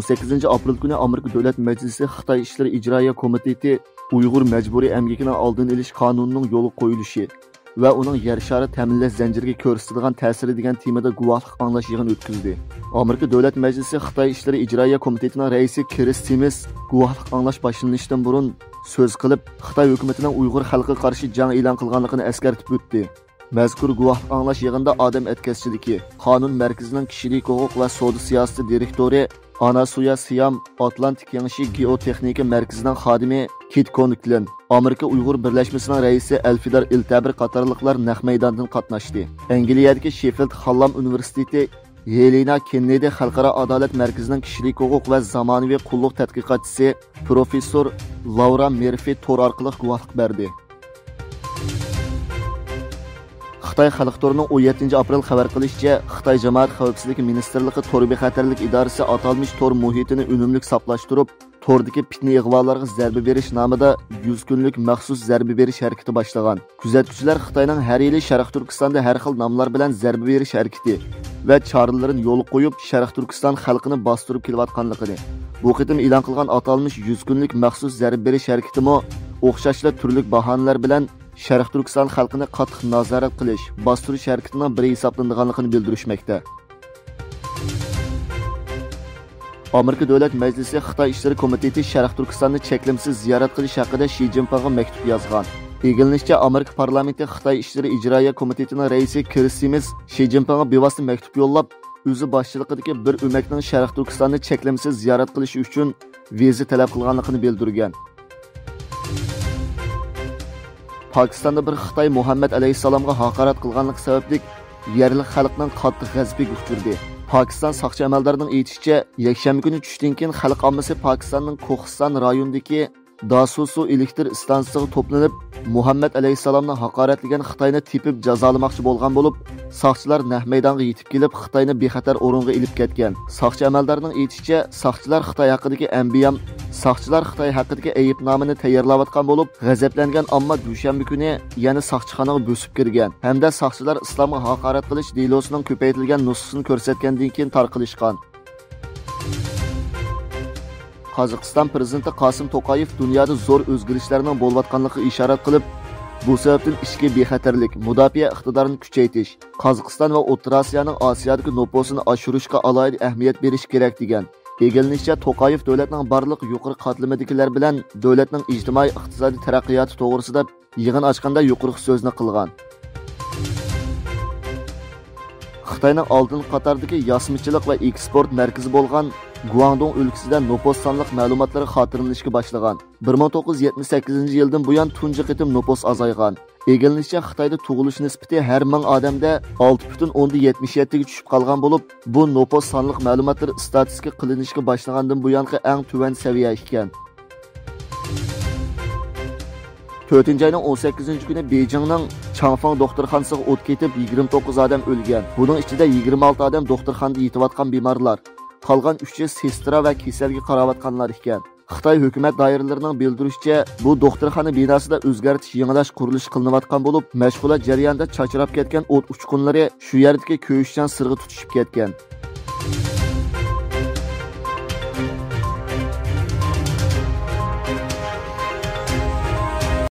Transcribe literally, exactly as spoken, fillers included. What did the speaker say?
سەككىزىنچى ئاپرېل كۈنى ئامېرىكا دۆلەت مەجلىسى خىتاي ئىشلىرى ئىجرائىيە كومىتېتى ئۇيغۇر مەجبۇرىي ئەمگىكىنىڭ ئالدىنى ئېلىش قانۇنىنىڭ يولغا قويۇلۇشى ۋە ئۇنىڭ يەر شارى تەمىنلەش زەنجىرىگە كۆرسىتىدىغان تەسىرى دېگەن تېمىدا گۇۋاھلىق ئاڭلاش يىغىنى ئۆتكۈزدى. ئامېرىكا دۆلەت مەجلىسى خىتاي ئىشلىرى ئىجرائىيە كومىتېتىنىڭ رەئىسى كرىس سىمىس گۇۋاھلىق ئاڭلاش باشلىنىشتىن بۇرۇن سۆز قىلىپ، خىتاي ھۆكۈمىتىنىڭ ئۇيغۇر خەلقىگە قارشى جەڭ ئېلان قىلغانلىقىنى ئەسكەرتىپ ئۆتتى. مەزكۇر گۇۋاھلىق ئاڭلاش يىغىنىدا ئادەم ئەتكەسچىلىكى قانۇن مەركىزىنىڭ كىشىلىك ھوقۇق ۋە سودا سىياسىتى دىرېكتورى ئاناسۇيا سىيام، ئاتلانتىك كېڭىشى گېئوتېخنىكا مەركىزىنىڭ خادىمى كىت كونكلىن، ئامېرىكا ئۇيغۇر بىرلەشمىسىنىڭ رەئىسى ئەلفىدار ئىلتەبىر قاتارلىقلار نەق مەيداندىن قاتناشتى. ئەنگلىيەدىكى شېفىلد خاللام ئۇنىۋېرسىتېتى يېلىنا كېننېدى خەلقئارا ئادالەت مەركىزىنىڭ كىشىلىك ھوقۇق ۋە زامانىۋى قۇللۇق تەتقىقاتچىسى پروفېسسور لاۋرا مېرفى تور ئارقىلىق گۇۋاھلىق بەردى. خىتاي خەلق تورىنىڭ ئون يەتتىنچى ئاپرېل خەۋەر قىلىشىچە، خىتاي جامائەت خەۋپسىزلىكى مىنىستىرلىقى تور بىخەتەرلىك ئىدارىسى ئاتالمىش تور مۇھىتىنى ئۈنۈملۈك ساپلاشتۇرۇپ، توردىكى پىتنە ئىغۋالارغا زەربە بېرىش نامىدا يۈز كۈنلۈك مەخسۇس زەربە بېرىش ھەرىكىتى باشلىغان. كۆزەتكۈچىلەر خىتاينىڭ ھەر يىلى شەرقىي تۈركىستاندا ھەر خىل ناملار بىلەن زەربە بېرىش ھەرىكىتى ۋە چارىلىرىنى يولغا قويۇپ، شەرقىي تۈركىستان خەلقىنى باستۇرۇپ كېلىۋاتقانلىقىنى، بۇ قېتىم ئېلان قىلغان ئاتالمىش يۈز كۈنلۈك مەخسۇس زەربە بېرىش ھەرىكىتىمۇ ئوخشاشلا تۈرلۈك باھانىلەر بىلەن شەرقىي تۈركىستان خەلقىنى قاتتىق نازارەت قىلىش، باستۇرۇش ھەرىكىتىنىڭ بىرى ھېسابلىنىدىغانلىقىنى بىلدۈرۈشمەكتە. ئامېرىكا دۆلەت مەجلىسى خىتاي ئىشلىرى كومىتېتى شەرقىي تۈركىستاننى چەكلىمىسىز زىيارەت قىلىش ھەققىدە شى جىنپىڭغا مەكتۇپ يازغان. ئىگىلىنىشىچە، ئامېرىكا پارلامېنتى خىتاي ئىشلىرى ئىجرائىيە كومىتېتىنىڭ رەئىسى كرىس سىمىس شى جىنپىڭغا بىۋاسىتە مەكتۇپ يوللاپ، ئۆزى باشچىلىقىدىكى بىر ئۆمەكنىڭ شەرقىي تۈركىستاننى چەكلىمىسىز زىيارەت قىلىشى ئۈچۈن ۋىزا تەلەپ قىلغانلىقىنى بىلدۈرگەن. پاكىستاندا بىر خىتاي مۇھەممەد ئەلەيھىسسالامغا ھاقارەت قىلغانلىقى سەۋەبلىك يەرلىك خەلقنىڭ قاتتىق غەزىپىگە ئۇچرىدى. پاكىستان ساقچى ئەمەلدارىنىڭ ئېيتىشىچە، يەكشەنبە كۈنى چۈشتىن كېيىن خەلق ئاممىسى پاكىستاننىڭ كوخىستان رايونىدىكى داسۇسۇ ئېلېكتر ئىستانسىسىغا توپلىنىپ، مۇھەممەد ئەلەيھىسسالامنى ھاقارەتلىگەن خىتاينى تېپىپ جازالىماقچى بولغان بولۇپ، ساقچىلار نەق مەيدانغا يېتىپ كېلىپ، خىتاينى بىخەتەر ئورۇنغا ئېلىپ كەتكەن. ساقچى ئەمەلدارنىڭ ئېيتىشىچە، ساقچىلار خىتاي ھەققىدىكى ئەنبىيام، ساقچىلار خىتاي ھەققىدىكى ئەيىبنامىنى تەييارلاۋاتقان بولۇپ، غەزەپلەنگەن ئامما دۈشەنبە كۈنى يەنە ساقچىخانىغا بۆسۈپ كىرگەن ھەمدە ساقچىلار ئىسلامغا ھاقارەت قىلىش دېلوسىنىڭ كۆپەيتىلگەن نۇسخىسىنى كۆرسەتكەندىن كېيىن تارقىلىشقان. قازاقىستان پىرېزىدېنتى قاسىم توقايېف دۇنيادا زور ئۆزگىرىشلەرنىڭ بولۇۋاتقانلىقىغا ئىشارەت قىلىپ، بۇ سەۋەبتىن ئىچكى بىخەتەرلىك، مۇداپىئە ئىقتىدارىنى كۈچەيتىش، قازاقىستان ۋە ئوتتۇرا ئاسىيانىڭ ئاسىيادىكى نوپۇسىنى ئاشۇرۇشقا ئالاھىدە ئەھمىيەت بېرىش كېرەك، دېگەن. ئىگىلىنىشىچە، توقايېف دۆلەتنىڭ بارلىق يۇقىرى قاتلىمىدىكىلەر بىلەن دۆلەتنىڭ ئىجتىمائىي ئىقتىسادىي تەرەققىياتى توغرىسىدا يىغىن ئاچقاندا يۇقىرىقى سۆزنى قىلغان. خىتاينىڭ ئالدىنقى قاتاردىكى ياسىمىچىلىق ۋە ئېكسپورت مەركىزى بولغان گۇاڭدۇڭ ئۆلكىسىدە نوپۇس سانلىق مەلۇماتلىرى خاتىرىلىنىشكە باشلىغان. بىر مىڭ توققۇز يۈز يەتمىش سەككىزىنچى يىلدىن بۇيان تۇنجى قېتىم نوپۇس ئازايغان. ئىگىلىنىشىچە، خىتايدا تۇغۇلۇش نىسبىتى ھەر مىڭ ئادەمدە ئالتە پۈتۈن ئوندىن يەتمىش يەتتىگە چۈشۈپ قالغان بولۇپ، بۇ نوپۇس سانلىق مەلۇماتلىرى ئىستاتىستىكا قىلىنىشقا باشلىغاندىن بۇيانقى ئەڭ تۆۋەن سەۋىيە ئىكەن. تۆتىنچى ئاينىڭ ئون سەككىزىنچى كۈنى بېيجىڭنىڭ چاڭفېڭ دوختۇرخانىسىغا ئوت كېتىپ، يىگىرمە توققۇز ئادەم ئۆلگەن. بۇنىڭ ئىچىدە يىگىرمە ئالتە ئادەم دوختۇرخانىدا يېتىۋاتقان بىمارلار. قالغان ئۈچى سېسترا ۋە كېسەلگە قاراۋاتقانلار ئىكەن. خىتاي ھۆكۈمەت دائىرىلىرىنىڭ بىلدۈرۈشىچە، بۇ دوختۇرخانا بىناسىدا ئۆزگەرتىش، يېڭىلاش قۇرۇلۇشى قىلىنىۋاتقان بولۇپ، مەشغۇلات جەريانىدا چاچراپ كەتكەن ئوت ئۇچقۇنلىرى شۇ يەردىكى كۆيۈشچان سىرغا تۇتىشىپ كەتكەن.